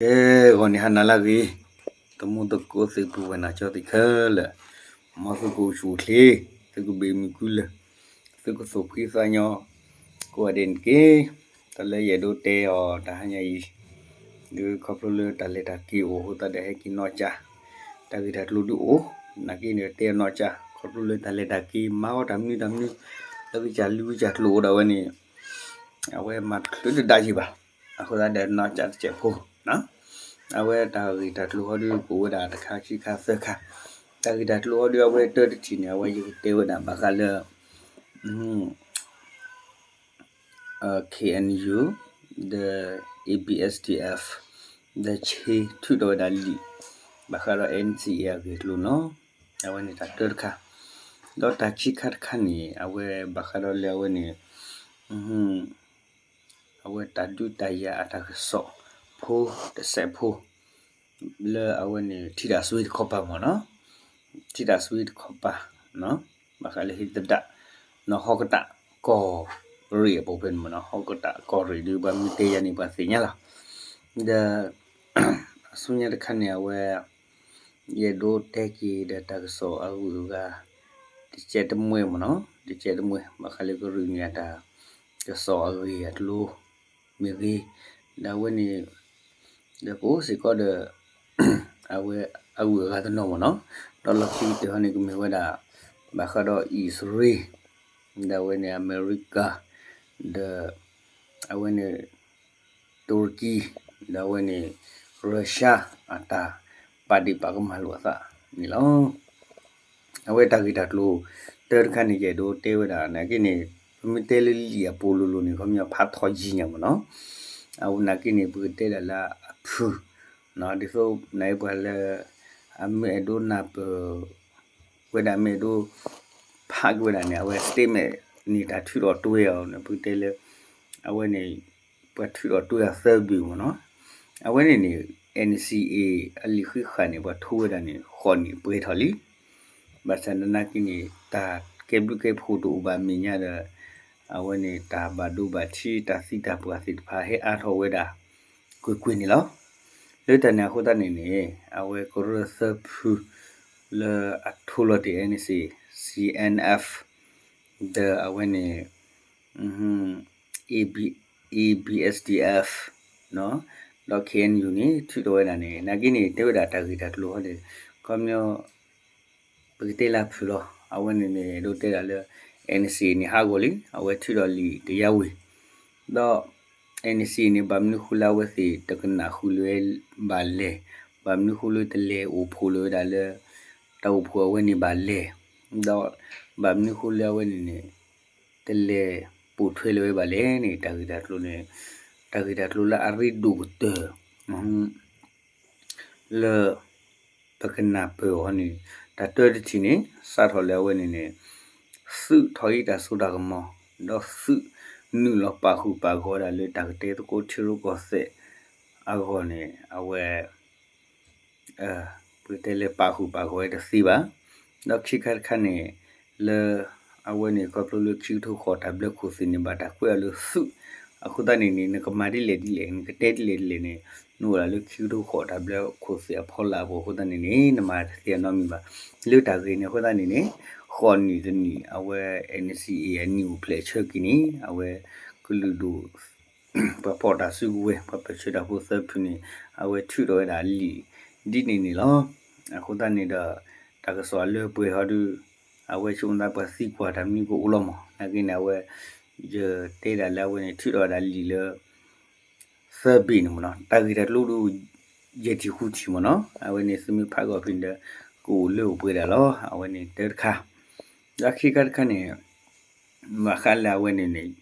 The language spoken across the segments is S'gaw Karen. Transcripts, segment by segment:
ကဲ ဂီၤန့ၣ်ဟါနၤလၢအဂ့ၤ, သမူသကိးသုးပူၤဝဲၢ်နၤကၠီသ့ၣ်ခဲလၢာ်, မ်သုကအိၣ်ဆူၣ်အိၣ်ချ့, သုကဘ့ၣ်မုၢ်ကုလၢာ်, သုကသူၣ်ဖှံသးညီ, ကိးဂၤဒဲးန့ၣ်တက့ၢ်. တၢ်လၢယအဲၣ်ဒိးတဲအီၤတဟါညါအံၤ, ဒ်ခီဖျိလၢတၢ်လဲၤတၢ်က့ၤအိၣ်အဃိသတးဒီးဟဲက့ၤနီၢ်ကၠၢ်, တၢ်ဂ့ၢ်တၢ်ကျိၤဒုးအိၣ်, နာ်က့န့ၣ်တဲအီၤနီၢ်ကၠၢ် ခီဖျိလၢတၢ်လဲၤတၢ်က့ၤ မၤအီၣ်တၢ်မနုၤတၢ်မနုၤ, လၢကစၢ်လုၢ်ကစၢ်ကျိၤအိၣ်ဒၣ်ဝဲန့ၣ် အဝဲမၤတချုးတဒါယံၤဘၣ်. အဃိသတးဒီးနီၢ်ကၠၢ်တစဲးဖိ, အဝဲတၢ်ဂ့ၢ်တၢ်ကျိၤဟီဒုးကအိၣ်ဝဲဒၣ်တခါခံခါသၢခါ, တၢ်ဂ့ၢ်တၢ်ကျိၤဟီဒုးအဝဲတၢတထံၣ်န့ၣ် အဝဲယကတဲဝဲဒၣ်ဘၣ်ဃးလၢ KNU ဒီး ABSDF ဒီးဆ့ထုးထီၣ်ဝဲဒၣ်လံာ် ဘၣ်ဃးဒီး NCA အဂ့ၢ်အကျိၤနီၤ. အဝဲန့ၣ်တၢ်တၢတခါ, ဒီးတၢ်ခံခါတခါန့ၣ် အဝဲဘၣ်ဃးဒီးလၢအဝဲန့ၣ် အဝဲတၢ်ဒုးတၢ်ယၤအတၢ်ကစီၣ်ဖိတစဲးဖိ လၢအဝဲန့ၣ်ထံတၢ်ဆွ့တခီပၤမ့ၢ်နီၤ, ထံတၢ်ဆွ့တခီပၤ, ဘၣ်ဃးလၢဟ့ၣ်သဒၣ် နီၢ်ဟီၣ်ကတၢၣ်ကီၢ်ရ့ၣ်အပူၤဖဲန့ၣ်မ့ၢ်နီၤ, ဟီၣ်ကတၢၣ်ကီၢ်ရ့ၣ်ဒုးပှၤမ့ၢ်တဲယၤန့ၣ်ပှၤသ့ၣ်ညါလီၤ. ဒီး အဆူညါတခါန့ၣ် အဝဲ ယအဲၣ်ဒိးတဲက့ၤဒီးတၢ်ကစီၣ်အဂုၤအဂၤ တကဲတမှဲမ့ၢ်နီၤ, တကဲတမှဲ ဘၣ်ဃးလၢကရ့ၣ်နံၤအတၢ်ကစီၣ်အဂ့ၢ်အကျိၤမ့ၢ်ဂ့ၤ, ဒီးအဝဲန့ၣ် ဒီးကအိၣ်စ့ၢ်ကီးဒီး အဝဲအဂုၤအဂၤတနီၤမ့ၢ်နီၤ, ဒီးလီၢ်ခံကတၢၢ်ဟီန့ၣ် ကမ့ၢ်ဝဲဒၣ် ဘၣ်ဃးဒီးအံၣ်စရ့လး ဒီးအဝဲန့ၣ် အမဲရကၤ ဒီး အဝဲန့ၣ် တူရကံ ဒီးအဝဲန့ၣ် ရၢရှါ အတၢ်ပာ်ဒ့ၣ်ပာ်ကမၣ်လိာ်အသးန့ၣ်လီၤ. အဝဲတၢ်ဂ့ၢ်တၢ်ကျိၤတၢတခါန့ၣ် ယအဲၣ်ဒိးတဲဝဲဒၣ် နာ်က့န့ၣ် ပမ့ၢ်တဲလၢလံာ်အပူၤလိၤလိၤန့ၣ် ခီပညီဖးထီယံာ်ညါမ့ၢ်နီၤ, အဝဲနာ်က့န့ၣ် ပကတဲဒၣ်လၢအဖုၣ် ဒ်သိးနာ်က့ပှၤလၢ အမ့ၢ်အဲၣ်ဒိးနၢ်ပၢၢ် ဝဲဒၣ်မ့ၢ်အဲၣ်ဒိး ဖးက့ၤဝဲဒၣ်န့ၣ် အဝဲ statement န့ၣ် တၢ်ထုးထီၣ်တွဲအီၤန့ၣ် ပကတဲလၢ အဝဲန့ၣ် ပှၤထုးထီၣ်တွဲအသၢဘ့ၣ်မ့ၢ်နီၤ. အဝဲန့ၣ်န့ၣ် NCA အလံာ်ဃံးဃာ်န့ၣ် ပှၤထိဝဲဒၣ်န့ၣ် ဃိးနံၣ်ပှဲၤထီၣ်လံ. ဘၣ်ဆၣ်သနာ်က့န့ၣ် တၢ်ကဲဘျုးကဲဖှိၣ်တအိၣ်ဘၣ်အမဲာ်ညါဒီး အဝဲန့ၣ် တၢ်ဘၣ်ဒိဘၣ်ထံး တၢ်သံတၢ်ပှၢ်သ့ၣ်တဖၣ်ဟဲအါထီၣ်ဝဲဒၣ် ကွ့ၢ်ကွ့ၢ်န့ၣ်လီၤ. လၢတၢ်န့ၣ်အဃိသတးန့ၣ်န့ၣ် အဝဲကရၢသၢဖု လၢအထိလီၤတ့ၢ် NCA, CNF ဒီးအဝဲန့ၣ် AB, ABSDF ဒီး KNU န့ၣ် ထုးထီၣ်ဝဲဒၣ်န့ၣ် နာ်က့န့ၣ် တဲဝဲဒၣ်တၢ်ဂ့ၢ်တၢ်ကျိၤဟီန့ၣ် ခီပညီ ပကတဲလၢဖုၣ်လီၤ. အဝဲန့ၣ်န့ၣ် အဲၣ်ဒိးတဲဒၣ်လၢ NCA န့ၣ်ဟးဂီၤလံ အဝဲထုးထီၣ်လံာ်တယါဝံၤ ဒီး NCA န့ၣ် ဘၣ်မနုၤဃိလၢအဝဲသ့ၣ်တကနၣ်ဃုာ်လၢၤဘၣ်လဲၣ်, ဘၣ်မနုၤဃိလၢတလဲၤအိၣ်ဖှိၣ်လၢၤဝဲဒၣ်လၢ တၢ်အိၣ်ဖှိၣ်အဝဲန့ၣ်ဘၣ်လဲၣ်, ဒီး ဘၣ်မနုၤဃိလၢအဝဲန့ၣ်န့ၣ် တလဲၤပိာ်ထွဲလၢၤဝဲဘၣ်လဲၣ်န့ၣ် တၢ်ဂ့ၢ်တၢ်ကျိၤန့ၣ် တၢ်ဂ့ၢ်တၢ်ကျိၤလၢအရ့ဒိၣ်ကတၢၢ် လၢ ပကနၢ်ပၢၢ်အီၤန့ၣ် တၢ်တၢတထံၣ်န့ၣ် စးထီၣ်လၢအဝဲန့ၣ်န့ၣ် သုးထီၣ်အံၤတၢ်စိတၢ်ကမီၤ ဒီးသုးနုာ်လီၤပာ်ဃုာ်ပာ်ဂီၤဒၣ်လၢတၢ်ကတဲသကိးထံရူၢ်ကီၢ်သဲးအဂီၢ်န့ၣ် အဝဲ ပကတဲလၢပာ်ဃုာ်ပာ်ဂီၤဝဲတသ့ဘၣ်. ဒီးခံခါတခါန့ၣ် လၢ အဝဲန့ၣ်ခီဖျိလၢခံကထိဃိးတၢ်ဘျၢခိၣ်သ့ၣ်န့ၣ် ဘၣ်တၢ်ကွဲးအီၤလၢသုး အဃိသတးန့ၣ်န့ၣ် နကမၤဒ်လဲၣ်ဒ်လဲၣ် နကတဲဒ်လဲၣ်ဒ်လဲၣ်န့ၣ် နအိၣ်ဒၣ်လၢခံကထိဃိးတၢ်ဘျၢခိၣ်သ့ၣ်အဖီလာ်အပူၤအဃိသတးန့ၣ်န့ၣ် နမၤတသ့အနီတမံၤဘၣ်. လၢတၢ်ဂ့ၢ်န့ၣ်အဃိသတးန့ၣ်န့ၣ် ဃိးနံၣ်တနံၣ် အဝဲ NCA အနံၣ်အိၣ်ဖျဲၣ်ဆၢက့ၤန့ၣ် အဝဲကလုာ်ဒိၣ် ပှၤဖီၣ်တၢ်စုကဝဲၤ ပှၤပၢၢ်ဆၢတၢ်ဖိသၢဖုန့ၣ် အဝဲထုးထီၣ်ဝဲဒၣ်လံာ်ဒ်န့ၣ်န့ၣ်လီၤ. အဃိသတးန့ၣ်ဒီး တၢ်ကစီၣ်အလၢပှဲၤဟီဒုး အဝဲဆိကမိၣ်သးပှၤသံကွၢ်တၢ်မနုၤကအိၣ်လီၤမး နာ်က့န့ၣ် အဝဲ ယတဲဒၣ်လၢအဝဲန့ၣ် ထုးထီၣ်ဝဲဒၣ်လံာ်လၢ သၢဘ့ၣ်န့ၣ်မ့ၢ်နီၤ တၢ်ဂ့ၢ်တၢ်ကျိၤဒုး ယဲၢ်ထံၣ်ဃုထံၣ်မ့ၢ်နီၤ အဝဲန့ၣ်သုမ့ၢ်ဖးကီၢ်ဖံးဒီး ကအိၣ်လၢအိၣ်ပှဲၤဒၣ်လီၤ အဝဲန့ၣ်တၢတခါ ဒီးခံခါတခါန့ၣ် ဘၣ်ဃးလၢအဝဲန့ၣ်န့ၣ်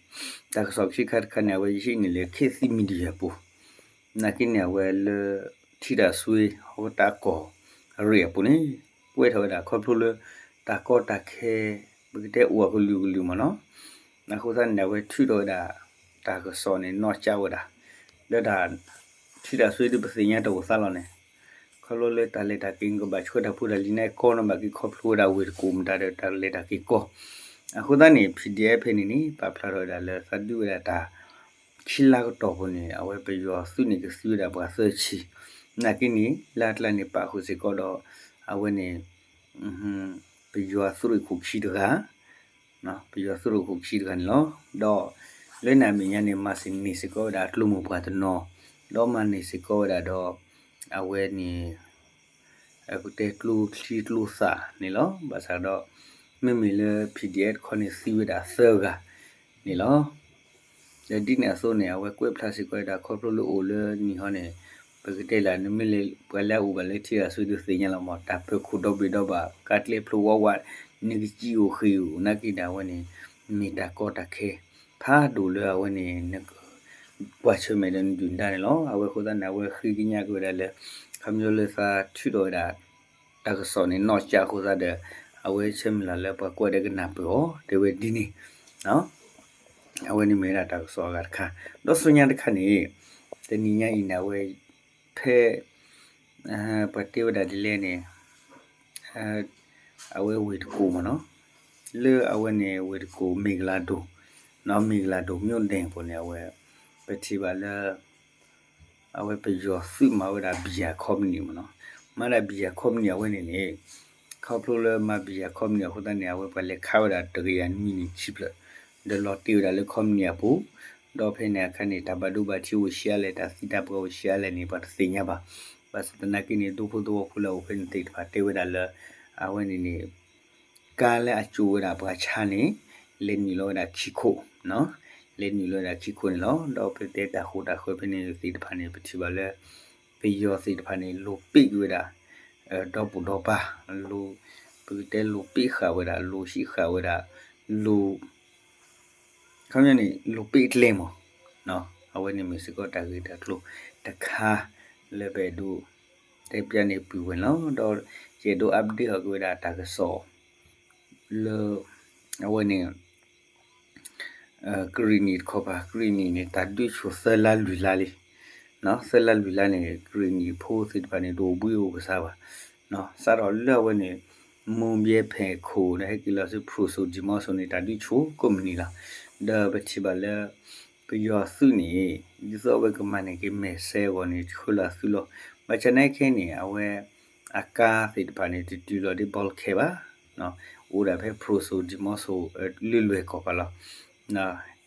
တၢ်ကစီၣ်ခံခါတခါန့ၣ် အဝဲယဟံးန့ၢ်လၢ ခေတ်သစ် Media ပူၤ နာ်က့န့ၣ် အဝဲလၢ ထံတၢ်ဆွ့ ဟီၣ်ကတၢၢ်ကီၢ်ရ့ၣ်အပူၤန့ၣ် ကွဲးထီၣ်ဝဲဒၣ်ခီဖျိလၢ တၢ်ကီတၢ်ခဲ ပကတဲအိၣ်အကလုာ်ကလုာ်မ့ၢ်နီၤ အဃိသတးန့ၣ် အဝဲထုးထီၣ်ဝဲဒၣ် တၢ်ကစီၣ်န့ၣ် နီၢ်ကၠၢ်ဝဲဒၣ် လၢတၢ် ထံတၢ်ဆွ့ဒုးပသ့ၣ်ညါတအိၣ်သးလီၤန့ၣ် ခီဖျိလၢတၢ်လဲၤတၢ်က့ၤ နကဘၣ်ဆှၢတၢ်ဖိတၢ်လံၤန့ၣ် ကီနီၣ်ဘၣ်က့ၤခီဖျိဝဲဒၣ်ဝ့ၢ်တကူၣ်မတၤဒီးတၢ်လဲၤတၢ်က့ၤကီ အဃိသတးန့ၣ် PDF ဖဲန့ၣ်န့ၣ် ပာ်ဖျါထီၣ်ဝဲဒၣ်လၢသးဒုးဝဲဒၣ်တၢ် က ခံလါကတီၢ်ပူၤန့ၣ် အဝဲပယီၤသုးန့ၣ်ကသံဝဲဒၣ်ပှၤသၢဆံ, နာ်က့န့ၣ် လၢအကျါန့ၣ် ပာ်ဃုာ်စ့ၢ်ကီးဒီး အဝဲန့ၣ် ပယီၤသုးရ့ၣ်ခိၣ်ခံတဂၤ ပယီၤသုးရ့ၣ်ခိၣ်ခံတဂၤန့ၣ်လီၤ. ဒီးလၢန့ၣ်အမဲာ်ညါန့ၣ် မၤစ့ၢ်န့ၢ်စ့ၢ်ကီးဝဲဒၣ်ကျိမိၢ်ပှၢ်တနီၤ, ဒီးမၤန့ၢ်စ့ၢ်ကီးဝဲဒၣ်ဒီး အဝဲန့ၣ် ပကတဲကျိချံကျိသၣ်န့ၣ်လီၤ. ဘၣ်ဆၣ်ဒီး မ့မ့ၢ်လၢ PDF တခီန့ၣ်သံဝဲဒၣ်သၢဂၤန့ၣ်လီၤ. ဒီးဒ်န့ၣ်အသိးန့ၣ် အဝဲကွဲးဖျါစ့ၢ်ကီးဝဲဒၣ် ခီဖျိလၢအိၣ်လၢနံၤဟီန့ၣ် ပကတဲလၢ နမ့ၢ်လဲၤပှၤလၢအအိၣ်ဘၣ်လၢထံဂၤဆူဒုးသ့ၣ်ညါလီၤမး တၢ်ပၢၤခိၣ်ဒီဘ့ၣ်ဒီဘၣ် ကါကျဲဖျိဝးဝး နကစံၣ်အိၣ်ဃ့ၢ်အိၣ် နာ်က့ဒီးအဝဲန့ၣ် မ့ၢ်တၢ်ကီတၢ်ခဲ ဖးဒိၣ်လၢအဝဲန့ၣ် နက ကွၢ်ဆၢၣ်မဲာ်ဒီးနဒုၣ်နဒါန့ၣ်လီၤ. အဝဲအဃိသတးန့ၣ် အဝဲဃ့ကညးက့ၤဝဲဒၣ်လၢ ခီဖျိလၢသးထုးထီၣ်ဝဲဒၣ် တၢ်ကစီၣ်န့ၣ် နီၢ်ကၠးအဃိသတးဒီး အဝဲဆၢမုၢ်လၢ်လၢပှၤကွၢ်ဒီးကနၢ်ပၢၢ်အီၤ တဲဝဲဒ်န့ၣ် အဝဲန့ၣ်မ့ၢ်ဝဲဒၣ်တၢ်ကစီၣ်အဂၤတခါ, ဒီးဆူညါတခါန့ၣ် တနံၤညါအံၤန့ၣ် အဝဲ ဖဲ ပှၤတဲဝဲဒၣ်ဒ်လဲၣ်န့ၣ် အဝဲဝ့ၢ်တကူၣ်မ့ၢ်နီၤ, လၢအဝဲန့ၣ် ဝ့ၢ်တကူၣ် မ့ၢ်ကလၤဒိၣ်, မ့ၢ်ကလၤဒိၣ် မြို့နယ် ပူၤန့ၣ် အဝဲ ပထံၣ်ဘၣ်လၢ အဝဲပယီၤသုးမၤဝဲဒၣ် beer company မ့ၢ်နီၤ, မၤဒၣ် beer company အဝဲန့ၣ်န့ၣ် ခီဖျိလၢမၤ beer company အဃိသတးန့ၣ် အဝဲပှၤလဲၤခးဝဲဒၣ်တကယၤနွံနံၣ်ဆံဖျၢၣ် ဒီးလီၤတ့ၢ်ဝဲဒၣ်လၢ company အပူၤ, ဒီးဖဲန့ၣ်အခါန့ၣ် တၢ်ဘၣ်ဒိဘၣ်ထံးအိၣ်ဆံးအါလဲၣ် တၢ်သံတၢ်ပှၢ်အိၣ်ဆံးအါလဲၣ်န့ၣ် ပှၤတသ့ၣ်ညါဘၣ်. ဘၣ်ဆၣ်သနာ်က့န့ၣ် ဒူဖိသဝီဖိလၢအအိၣ်ဖဲန့ၣ်သ့ၣ်တဖၣ်တဲဝဲဒၣ်လၢ အဝဲန့ၣ်န့ၣ် ကါလၢအစိာ်ဝဲဒၣ်ပှၤဆါန့ၣ် လဲၤနုာ်လီၤဝဲဒၣ်ခံခိၣ်, လဲၤနုာ်လီၤဝဲဒၣ်ခံခိၣ်န့ၣ်လီၤ. ဒီးပတဲတၢ်ဃိၣ်တၢ်ဃၢၤဖဲန့ၣ်သ့ၣ်တဖၣ်န့ၣ် ပထံၣ်ဘၣ်လၢ ပယီၤသ့ၣ်တဖၣ်န့ၣ် လိာ်ပ့းက့ၤဝဲဒၣ် ဒီပူၤဒီပၤ, ပကတဲလိာ်ပ့းဃာ်ဝဲဒၣ် လိာ်ဟံးဃာ်ဝဲဒၣ် လိာ် ခီပညီန့ၣ် လိာ်ပ့းကျဲမး, အဝဲန့ၣ်မ့ၢ်စ့ၢ်ကီးတၢ်ဂ့ၢ်တၢ်ကျိၤတခါ လၢပအဲၣ်ဒိး တဲပျးန့ၢ်ပုၢ်ဝဲၢ်န့ၣ်လီၤ. ဒီးယအဲၣ်ဒိး update အီၤက့ၤဝဲဒၣ်တၢ်ကစီၣ် လၢ အဝဲန့ၣ် ကရံၣ်နံၣ်တခီပၤ ကရံၣ်နံၣ်န့ၣ် တၢ်ဒုးဆူၣ်သၢလါလွံၢ်လါလံ, သၢလါလွံၢ်လါန့ၣ် ကရံၣ်နံၣ်ဖိသ့ၣ်တဖၣ်န့ၣ် တအိၣ်ဘှံးအိၣ်ကစၢ်ဘၣ်, စးထီၣ်လၢအဝဲန့ၣ် မိၢ်ဘဲဖဲၣ်ခိၣ်ဒီးဟဲက့ၤလီၤဆူ ဖရူၣ်စိၣ် ဒံၣ်မီစိၣ်န့ၣ် တၢ်ဒုးဆူၣ်ကိးမုၢ်နံၤလီၤ. ဒီးပထံၣ်ဘၣ်လၢ ပယီၤသုးန့ၣ် ဒ်သိးအဝဲကမၤန့ၢ်က့ၤမဲာ်စဲအဂီၢ်န့ၣ် ဆှၢလီၤသုးလီၤ. ဘၣ်ဆၣ်နာ်က့န့ၣ် အဝဲ အကါသ့ၣ်တဖၣ်န့ၣ် တတုၤလီၤဒ် bulkhead ဘၣ်, အိၣ်ဒၣ်ဖဲဖရူၣ်စိၣ် ဒံၣ်မီစိၣ် လွဲၢ်လွဲၢ်ကီၢ်ပၤလီၤ.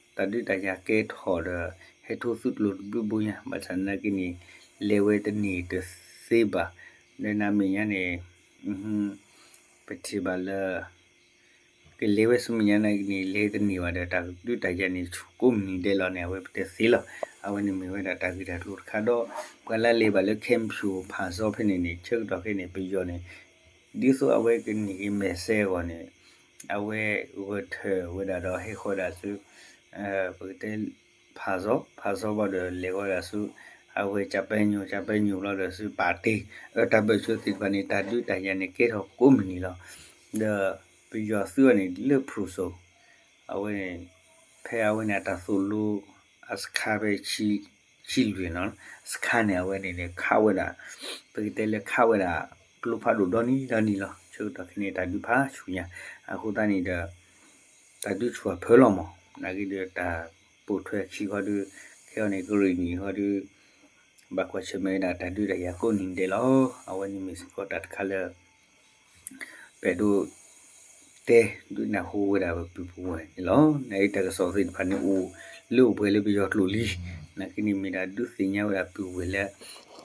တၢ်ဒုးတၢ်ယၤကဲထီၣ်ဒီး ဟဲထိသူၣ်ကျိၤတဘျုးဘိညါ ဘၣ်ဆၣ်နာ်က့န့ၣ် လဲၤဝဲတန့ၢ်တသ့ဘၣ်. ဒီးနၤမဲာ်ညါန့ၣ် ပထံၣ်ဘၣ်လၢ ကလဲၤဝဲဆူမဲာ်ညါနာ်က့န့ၣ် လဲၤတန့ၢ်ဘၣ်ဒီး တၢ်ဒုးတၢ်ယၤန့ၣ် ဆူၣ်ကိးမုၢ်နံၤဒဲးလီၤန့ၣ် အဝဲပတဲသ့လီၤ. အဝဲန့ၣ်မ့ၢ်ဝဲဒၣ်တၢ်ဂ့ၢ်တၢ်ကျိၤတခါဒီး ပှၤလၢလဲၤဘၣ်လၢ ခဲမၠိၣ် ဖးစီဖဲန့ၣ်န့ၣ် ဆၢကတီၢ်ခဲအံၤန့ၣ် ပယီၤန့ၣ် ဒ်သိးအဝဲကန့ၢ်က့ၤမဲာ်စဲအဂီၢ်န့ၣ် အဝဲဂဲၤထၢၣ်ဝဲဒၣ်ဒီးဟဲဃီၤဒၣ်ဆူ ပကတဲ ဖးစီ, ဖးစီဘၣ်ဒီးလဲၤဃီၤဒၣ်ဆူ အဝဲကၠၣ်ပဲညိၣ်, ကၠၣ်ပဲညိၣ်ဘျီဒီးဆူပာ်တ့, အတၢ်ဘၢၣ်စၢၤသ့ၣ်တဖၣ်န့ၣ် တၢ်ဒုးတၢ်ယၤန့ၣ်ကဲထီၣ်ကိးမုၢ်နံၤလီၤ. ဒီးပယီၤသုးအီၤန့ၣ်လၢဖရူၣ်စိၣ် အဝဲန့ၣ် ဖဲအဝဲန့ၣ် အတၢ်သိၣ်လိ အစခါဖဲ ဆံလွံၢ်နီၤ, စခါန့ၣ် အဝဲန့ၣ်န့ၣ် ခးဝဲဒၣ် ပကတဲလၢခးဝဲဒၣ် ကျိဖးဒိၣ်ဒီနံၤဒီနံၤလီၤ. ဆၢကတီၢ်ခဲအံၤန့ၣ် တၢ်ဒုးဖးဆူၣ်ညါ အဃိသတးန့ၣ်ဒီး တၢ်ဒုးဆူၣ်အဖၢလီၤမး, နာ်က့ဒီးတၢ်ပိာ်ထွဲခံခီဒီး ခဲအံၤန့ၣ် ကရံၣ်နံၣ်ခီဒီး ဘၣ်ကွၢ်ဆၢၣ်မဲာ်ဝဲဒၣ်တၢ်ဒုးတၢ်ယၤကိးနံၤဒဲးလီၤ. အဝဲန့ၣ်မ့ၢ်စ့ၢ်ကီးတၢ်တခါလၢ ပအဲၣ်ဒိး တဲဒုးနၢ်ဟူဝဲဒၣ်ပပုၢ်ပဝဲၢ်န့ၣ်လီၤ. နာ်က့တၢ်ကစီၣ်သ့ၣ်တဖၣ်န့ၣ်အိၣ် လၢအိၣ်ပှဲၤလၢပယီၤကျိာ်လံ, နာ်က့န့ၣ်မ့ၢ်ဒၣ်ဒုးသ့ၣ်ညါဝဲဒၣ်ပုၢ်ဝဲၢ်လၢ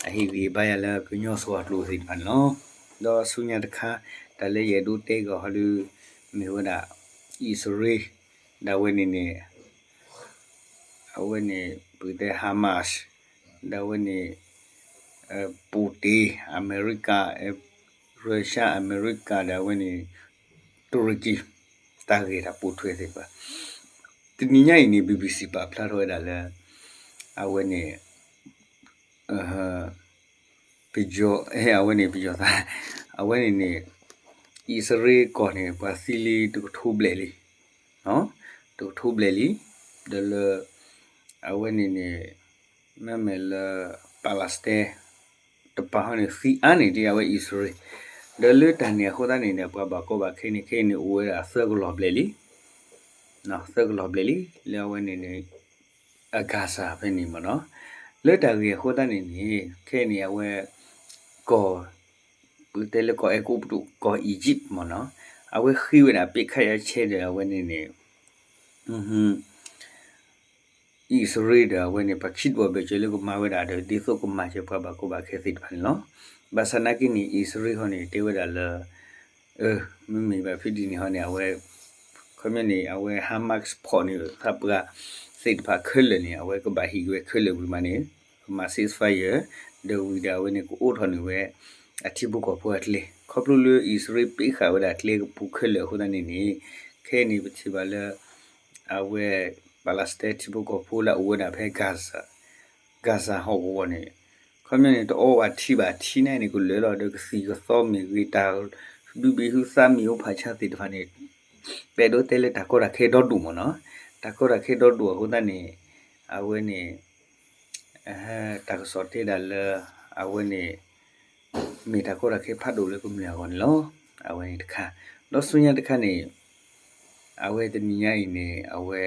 အဟ့ၣ်ဂံၢ်ဘါယၤလၢကညီစှီၤအကျိာ်သ့ၣ်တဖၣ်န့ၣ်လီၤ. ဒီးဆူညါတခါ တၢ်လၢယအဲၣ်ဒိးတဲကီးဟီဒီး မ့ၢ်ဝဲဒၣ် အံၣ်စရ့လး ဒၣ်ဝဲန့ၣ်န့ၣ် အဝဲန့ၣ် ပကတဲ Hamas ဒၣ်ဝဲန့ၣ် Putin အမဲရကၤ Russia အမဲရကၤ ဒၣ်ဝဲန့ၣ် တူရကံ တၢ်ဂ့ၢ်တၢ်ပိာ်ထွဲသ့ၣ်တဖၣ် တနံၤညါအံၤန့ၣ် BBC ပာ်ဖျါထီၣ်ဝဲဒၣ်လၢ အဝဲန့ၣ် ပယီၤ အဝဲန့ၣ်ပယီၤသး အဝဲန့ၣ်န့ၣ် အံၣ်စရ့လးကီၢ်န့ၣ် ပှၤသံလံတကထိဘျဲၣ်လံ, တကထိဘျဲၣ်လံ, ဒီးလၢ အဝဲန့ၣ်န့ၣ် မ့မ့ၢ်လၢ Palestine တပၤဟီန့ၣ် သံအါန့ၢ်ဒံးအဝဲအံၣ်စရ့လး, ဒီးလၢတၢ်န့ၣ်အဃိသတးန့ၣ်ဒီး ပှၤဘၣ်ကီဘၣ်ခဲန့ၣ် ခဲအံၤန့ၣ် အိၣ်ဝဲဒၣ်သၢကလီၢ်ဘျဲၣ်လံ, သၢကလီၢ်ဘျဲၣ်လံ, လၢအဝဲန့ၣ်န့ၣ် အ Gaza ဖဲန့ၣ်မ့ၢ်နီၤ. လၢတၢ်ဂ့ၢ်အဃိသတးန့ၣ်န့ၣ် ခဲအံၤန့ၣ် အဝဲ ကီၢ် ပကတဲလၢကီၢ်အဲၤကူပတူး ကီၢ် Egypt မ့ၢ်နီၤ, အဝဲဃ့ဝဲဒၣ် ပစ်ခတ်ရပ်စဲ ဒီးအဝဲန့ၣ်န့ၣ် အံၣ်စရ့လးဒီးအဝဲန့ၣ် ပှၤခံတဘီဘၢၣ်စၢၤလၢကမၤဝဲဒၣ်ဒီး ဒ်သိးကမၤစၢၤပှၤဘၣ်ကီဘၣ်ခဲသ့ၣ်တဖၣ်န့ၣ်လီၤ. ဘၣ်ဆၣ်နာ်က့န့ၣ် အံၣ်စရ့လးဟီန့ၣ် တဲဝဲဒၣ်လၢ မ့မ့ၢ်ဘၣ်ဖဲဒ်န့ၣ်ဟီန့ၣ် အဝဲ ခီပညီန့ၣ် အဝဲ Hamas ဖီၣ်န့ၢ်သးပှၢ် သ့ၣ်တဖၣ်ခဲလၢာ်န့ၣ် အဝဲကဘၣ်ဟံးက့ၤဝဲခဲလၢာ်ဝံၤမးန့ၣ် ကမၤ ceasefire ဒီးဝံၤဒီးအဝဲန့ၣ်ကအိးထီၣ်န့ၢ်ဝဲ အထံဖိကီၢ်ဖိအကျဲ ခီဖျိလၢအံၣ်စရ့လးပ့းဃာ်ဝဲဒၣ်ကျဲကပူၤခဲလၢာ်အဃိသတးန့ၣ်န့ၣ် ခဲအံၤန့ၣ်ပထံၣ်ဘၣ်လၢ အဝဲ Palestine ထံဖိကီၢ်ဖိလၢအအိၣ်ဝဲဒၣ်ဖဲ Gaza Gaza ဟီၣ်ကဝီၤန့ၣ် ခီပညီန့ၣ် တအီဘၣ်ထံဘၣ် ထံန့ၣ်န့ၣ် ကလၢာ်လီၤဒီးကသံၣ်ကသီမ့ၢ်ဂ့ၤ တၢ်ဒုးဘ့ၣ်ဟူသးမ့ၢ်အိၣ်ဖးဆါသ့ၣ်တဖၣ်န့ၣ် ပအဲၣ်ဒိးတဲလၢတၢ်ကီတၢ်ခဲဒီဒူၣ်မ့ၢ်နီၤ, တၢ်ကီတၢ်ခဲဒီဒူၣ်အဃိသတးန့ၣ် အဝဲန့ၣ် တၢ်ကစီၣ်တဲဒၣ်လၢ အဝဲန့ၣ် မ့ၢ်တၢ်ကီတၢ်ခဲဖးဒိၣ်လၢကမျၢၢ်အဂီၢ်န့ၣ်လီၤ. အဝဲန့ၣ်တခါ ဒီးဆူညါတခါန့ၣ် အဝဲတနံၤညါအံၤန့ၣ် အဝဲ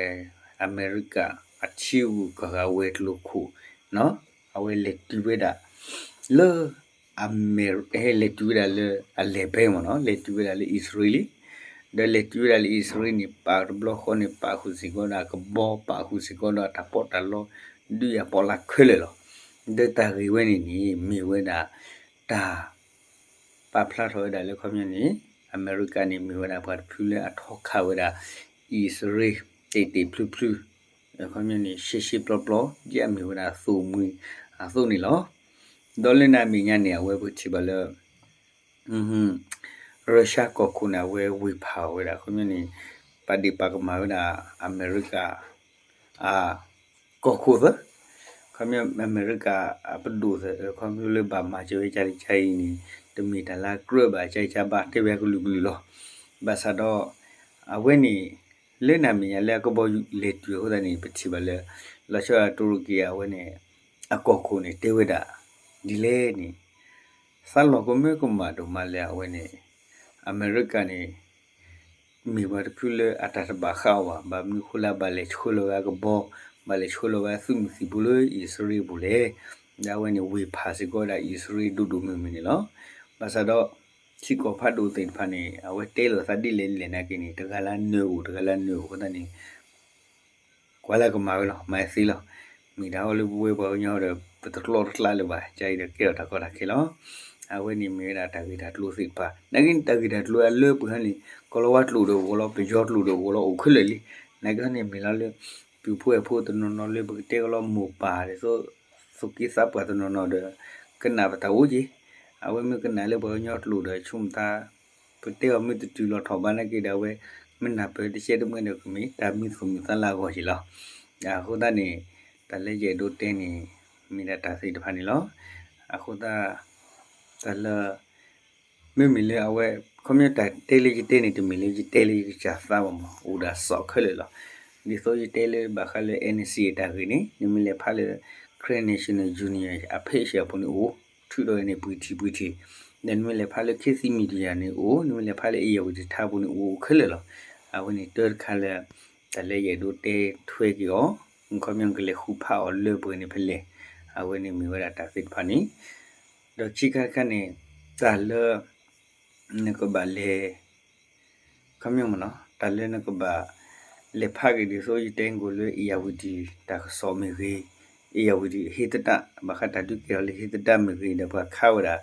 အမဲရကၤ အထံဂုၤကီၢ်ဂၤဝဲၤကျိၤခိၣ် အဝဲလဲၤတုၤဝဲဒၣ် လၢ အမဲရ ဟဲလဲၤတုၤဝဲဒၣ်လၢအလဲၤဘဲမ့ၢ်နီၤ, လဲၤတုၤဝဲဒၣ်လၢအံၣ်စရ့လးလံ, ဒီးလဲၤတုၤဝဲဒၣ်လၢအံၣ်စရ့လးန့ၣ် ပာ်တဘျီဃီန့ၣ် ပာ်ဃုာ်စ့ၢ်ကီးဒီးအကဘီ ပာ်ဃုာ်စ့ၢ်ကီးဒီးတၢ်ပီးတၢ်လီ ဒုးယၤပီးလၢခဲလၢာ်လီၤ. ဒီးတၢ်ဂ့ၢ်ဝဲန့ၣ်န့ၣ် မ့ၢ်ဝဲဒၣ် တၢ် ပာ်ဖျါထီၣ်ဝဲဒၣ်လၢခီပညီန့ၣ် အမဲရကၤန့ၣ် မ့ၢ်ဝဲဒၣ်ပှၤတဖုလၢအထီၣ်ခးဝဲဒၣ် အံၣ်စရ့လး တ့ၢ်တ့ၢ်ဖျုဖျု ခီပညီန့ၣ် ရှဲရှဲပျီပျီ ဒ်အမ့ၢ်ဝဲဒၣ်သိၣ်မှံၤအသိးန့ၣ်လီၤ. ဒီးလၢနံၣ်အမဲာ်ညါန့ၣ် အဝဲပထံၣ်ဘၣ်လၢ ရၢရှါကီၢ်ခိၣ်န့ၣ် အဝဲဝ့ၢ်ဖးအီၤဝဲဒၣ် ခီပညီန့ၣ် ပာ်ဒ့ၣ်ပာ်ကမၣ်ဝဲဒၣ် အမဲရကၤ အ ကီၢ်ခိၣ်သၢ, ခီပညီအမဲရကၤအပဒိၣ်သၢ ခီဖျိလၢဘၣ်မၤစၢၤဝဲကၢ်လံကၢ်အံၤန့ၣ် တမ့ၢ်တၢ်လၢကြၢးဘၣ် ကၢ်ကၢ်ဘၣ် တဲဝဲကလုာ်ကလုာ်လီၤ. ဘၣ်ဆၣ်ဒီး အဝဲန့ၣ် လၢနံၣ်အမဲာ်ညါလၢအကဘီယူၤလဲၤတုၤအဃိသတးန့ၣ် ပထံၣ်ဘၣ်လၢ လီၤဆီဒၣ်တၢ်ရကံအဝဲန့ၣ် အကီၢ်ခိၣ်န့ၣ် တဲဝဲဒၣ် ဒ်လဲၣ်န့ၣ် သးလီၤကမၢကမၣ်ဒိၣ်မးလၢအဝဲန့ၣ် အမဲရကၤန့ၣ် မ့ၢ်ပှၤတဖုလၢအတၢ်တဘၣ်ဃးအီၤဘၣ်. ဘၣ်မနုၤအဃိလၢအဘၣ်လဲၤဆှၢလီၤဝဲအကဘီ, ဘၣ်လဲၤဆှၢလီၤဝဲအသုးမုၢ်သံၣ်ဘိလၢအံၣ်စရ့လးအပူၤလဲၣ်. ဒီးအဝဲန့ၣ်ဝ့ၢ်ဖးစ့ၢ်ကီးဝဲဒၣ်အံၣ်စရ့လးဒိၣ်ဒိၣ်မုၢ်မုၢ်န့ၣ်လီၤ. ဘၣ်ဆၣ်ဒီး ထံကီၢ်ဖးဒိၣ်သ့ၣ်တဖၣ်န့ၣ် အဝဲတဲလိာ်သးဒ်လဲၣ်ဒ်လဲၣ်နာ်က့န့ၣ် တဂၤလၢနၢၤအိၣ် တဂၤလၢနၢၤအိၣ်အဃိသတးန့ၣ် ကွၢ်လၢကမၤဝဲလီၤ, မၤသ့လီၤ. မ့ၢ်တၢ်အီၣ်လၢပဝဲပှၤကညီဒီး ပတကျီတကျါလၢၤဘၣ်, ကါအံၤဒီးကဲထီၣ်တၢ်ကီတၢ်ခဲလီၤ. အဝဲန့ၣ်မ့ၢ်ဝဲဒၣ်တၢ်ဂ့ၢ်တၢ်ကျိၤသ့ၣ်တဖၣ်. နာ်က့န့ၣ် တၢ်ဂ့ၢ်တၢ်ကျိၤအလၢပှဲၤဟီန့ၣ် ကီၢ်လီၤဝါကျိာ်ဒီးအိၣ်လီၤ, ပယီၤကျိာ်ဒီးအိၣ်လီၤ, အိၣ်ခဲလၢာ်လံ. နာ်က့ဟီန့ၣ်မ့ၢ်လီၤလၢ ပုၢ်ဖိဝဲၢ်ဖိတနီၤနီၤလၢပကတဲကလီၤမိၢ်ပၢ်ဒ်သိး သူၣ်က့သးပှၢ်တနီၤနီၤဒီး ကနၣ်ပတၢ်အိၣ်က့ၤ. အဝဲမ့ၢ်ကနၣ်လၢပှၤကညီကျိာ်ဒီး ဆိကမိၣ်သး ပတဲအီၤမ့ၢ်တတုၤလီၤထီၣ်ဘၣ်နာ်က့ဒီး အဝဲမ့ၢ်နၢ်ပၢၢ်တကဲတမှဲဒီးကမ့ၢ် တၢ်မံသူၣ်မံသးလၢအဂီၢ်က့ၤလီၤ. အဃိသတးန့ၣ် တၢ်လၢယအဲၣ်ဒိးတဲန့ၣ် မ့ၢ်ဒၣ်တၢ်သ့ၣ်တဖၣ်န့ၣ်လီၤ. အဃိသတး တၢ်လၢ မ့မ့ၢ်လၢအဝဲ ခီပညီတၢ်တဲလၢယတဲန့ၣ် တမ့ၢ်လၢယတဲလၢယကစၢ်သးဘၣ်မး အိၣ်ဒၣ်စီၣ်ခဲလၢာ်လီၤ. ဒ်သိးယတဲလၢဘၣ်ဃးလၢ NCA အတၢ်ဂ့ၢ်န့ၣ် နမ့ၢ်လဲၤဖးလၢ Karen National Union အ page အပူၤန့ၣ်အိၣ်, ထုးထီၣ်ဝဲန့ၣ် ပှ့ၤထံပှ့ၤထံး, ဒီးနမ့ၢ်လဲၤဖးလၢ ခေတ်သစ် Media န့ၣ်အိၣ်, နမ့ၢ်လဲၤဖးလၢ ဧရာဝတီ ထါပူၤန့ၣ် အိၣ်ခဲလၢာ်လီၤ. အဝဲန့ၣ်တၢ်တခါလၢ တၢ်လၢယအဲၣ်ဒိးတဲထွဲက့ၤအီၤ, ခီပညီကလဲၤဃုဖးအီၤလၢပှဲၤန့ၣ်ဖဲလဲၣ်. အဝဲန့ၣ်မ့ၢ်ဝဲဒၣ်တၢ်သ့ၣ်တဖၣ်န့ၣ် ဒီးခံခါတခါန့ၣ် တၢ်လၢ နကဘၣ်လဲၤ ခီပညီမ့ၢ်နီၤ တၢ်လၢနကဘၣ် လဲၤဖးက့ၤဒ်သိးယတဲကိာ်လၢ ဧရာဝတီ တၢ်ကစီၣ်မ့ၢ်ဂ့ၤ, ဧရာဝတီ ဟ့သတး ဘၣ်ဃးတၢ်ဒုးကဲထီၣ်လၢဟ့သတးမ့ၢ်ဂ့ၤ ဒီးပှၤခးဝဲဒၣ်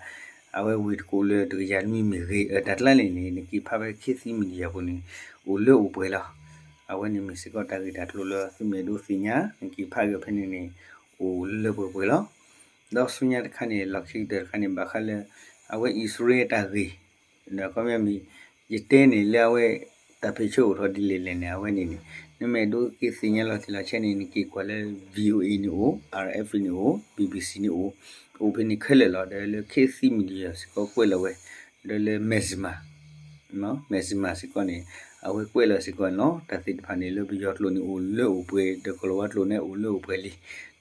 အဝဲဝ့ၢ်တကိးလၢတကယၤနွံမ့ၢ်ဂ့ၤ အတၢ်ကျါန့ၣ်န့ၣ် နက့ၤဖးဖဲ ခေတ်သစ် Media အပူၤန့ၣ် အိၣ်လၢအိၣ်ပှဲၤလီၤ. အဝဲန့ၣ်မ့ၢ်စ့ၢ်ကီးတၢ်ဂ့ၢ်တၢ်ကျိၤလၢသုမ့ၢ်အဲၣ်ဒိးသ့ၣ်ညါ နက့ၤဖးက့ၤဖဲန့ၣ်န့ၣ် အိၣ်လၢပှဲၤပှဲၤလီၤ. ဒီးဆူညါတခါန့ၣ် လီၢ်ခံကတၢၢ်တခါန့ၣ် ဘၣ်ဃးလၢ အဝဲအံၣ်စရ့လးတၢ်ဂ့ၢ် ဒီးခီပညီမ့ၢ် ယတဲန့ၣ်လၢအဝဲ တၢ်ဖဲးဆၢအိၣ်ထီၣ်ဒ်လဲၣ်လဲၣ်န့ၣ် အဝဲန့ၣ်န့ၣ် နမ့ၢ်အဲၣ်ဒိးက့ၤသ့ၣ်ညါလီၤတံၢ်လီၤဆဲးန့ၣ် နက့ၤကွၢ်လၢ VOA န့ၣ်အိၣ်, RFA န့ၣ်အိၣ်, BBC န့ၣ်အိၣ်, အိၣ်ဖဲန့ၣ်ခဲလၢာ်လီၤ. ဒီးလၢ ခေတ်သစ် Media စ့ၢ်ကီးကွဲးလီၤဝဲ, ဒီးလၢ Mizzima Mizzima စ့ၢ်ကီးန့ၣ် အဝဲကွဲးလီၤစ့ၢ်ကီးန့ၣ်လီၤ. တၢ်သ့ၣ်တဖၣ်န့ၣ် လၢပယီၤကျိာ်န့ၣ်အိၣ်လၢအိၣ်ပှဲၤ ဒီးကီၢ်လီၤဝါကျိာ်န့ၣ်အိၣ်လၢအိၣ်ပှဲၤလံ.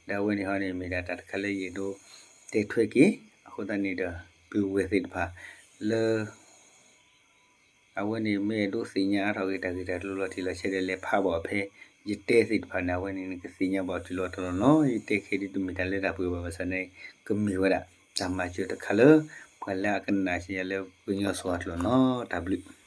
ဒီးအဝဲန့ၣ်ဟီန့ၣ် မ့ၢ်ဒၣ်တၢ်တခါလၢယအဲၣ်ဒိးတဲထွဲက့ၤ အဃိသတးန့ၣ်ဒီး ပုၢ်ဝဲၢ်သ့ၣ်တဖၣ် လၢ အဝဲန့ၣ်မ့ၢ်အဲၣ်ဒိးသ့ၣ်ညါအါထီၣ်က့ၤတၢ်ဂ့ၢ်တၢ်ကျိၤလီၤတံၢ်လီၤဆဲးဒီး လဲၤဖးဘၣ်အီၤဖဲ Mizzima ယတဲသ့ၣ်တဖၣ်န့ၣ် အဝဲန့ၣ်နကသ့ၣ်ညါဘၣ်အီၤတုၤလီၤတီၤလီၤနီၤ. ယတဲခဲဒ်တမ့ၢ်တၢ်လၢတၢ်ပှဲၤဘၣ်ဘၣ်ဆၣ်န့ၣ် ကမ့ၢ်ဝဲဒၣ် တၢ်မၤစၢၤတခါလၢ ပှၤလၢအကနၣ်စ့ၢ်ယၤလၢပှၤကညီစှီၤအကျိာ်နီၤ. တၢ်ဘျုး